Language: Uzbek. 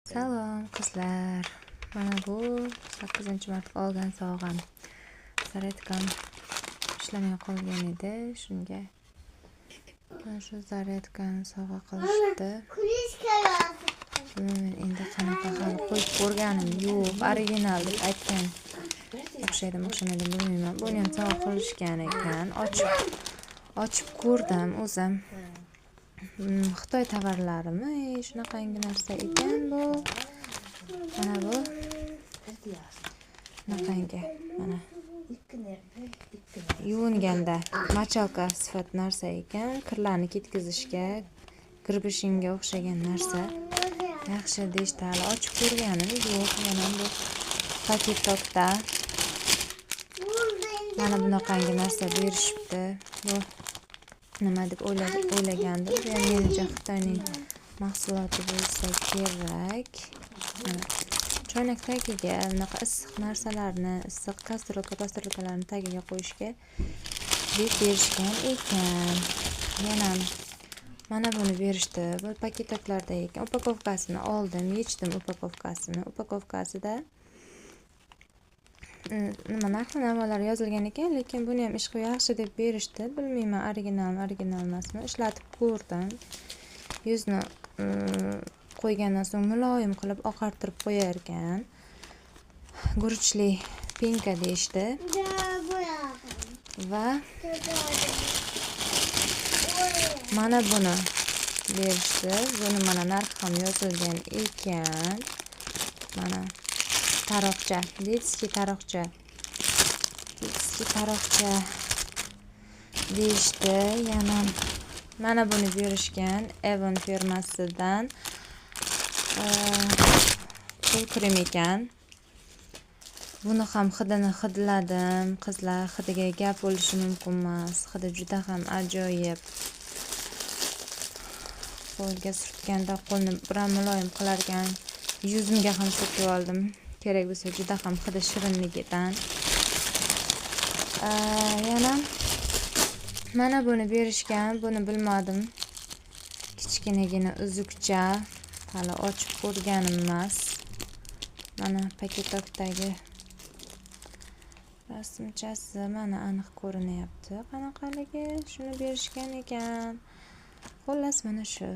Salom, qizlar. Mana bu 8-marta olgan sovg'am. Зарядка m ishlamay qolgan edi, shunga mana shu зарядка ni sovg'a qilishdi. Bilmayman endi qanaqa, hali qo'yib ko'rganim yo'q. Original deb aytgan, o'xshaydimi, o'xshamaydimi, bilmayman. Buni ham sovg'a qilishgan ekan. Ochib ochib ko'rdim o'zim. Xitoy tovarlarimi, shunaqangi narsa ekan bu. Mana bu shunaqangi, mana yuvinganda мочалка sifat narsa ekan, kirlarni ketkazishga, гребешок ga o'xshagan narsa. Yaxshi deyishdi, hali ochib ko'rganim yo'q. Mana bu paketokda mana bunaqangi narsa berishibdi. Bu nima deb o'ylagandim. Bu ham menimcha Xitoyning mahsuloti bo'lsa kerak. Mana choynak tagiga, bunaqa issiq narsalarni, issiq кастрюлька, пастрюлька larni tagiga qo'yishga deb berishgan ekan. Yana mana buni berishdi. Bu paketoklarda ekan. Упаковка sini oldim, yechdim упаковка sini. Упаковка sida nima, narxi navolar yozilgan ekan, lekin buni ham ishqi yaxshi deb berishdi. Bilmayman, originalmi, original emasmi. Ishlatib ko'rdim. Yuzni qo'ygandan so'ng muloyim qilib oqartirib qo'yar ekan. Guruchli пенка deyishdi. Va mana buni berishdi. Buni mana narxi ham yozilgan ekan. Mana taroqcha, детский taroqcha. Детский taroqcha deyishdi. Yana mana buni berishgan Avon firmasidan. Qo'l krem ekan. Buni ham hidini hidladim, qizlar, hidiga gap bo'lishi mumkin emas. Hidi juda ham ajoyib. Qo'lga surtganda qo'lni biram muloyim qilar ekan. Yuzimga ham surtib oldim. Kerak bo'lsa, juda ham hidi shirinligidan. Yana mana buni berishgan, buni bilmadim. Kichkinagina uzukcha, hali ochib ko'rganim emas. Mana paketokdagi rasmchasi mana aniq ko'rinyapti qanaqaligi. Shuni berishgan ekan. Xullas, mana shu.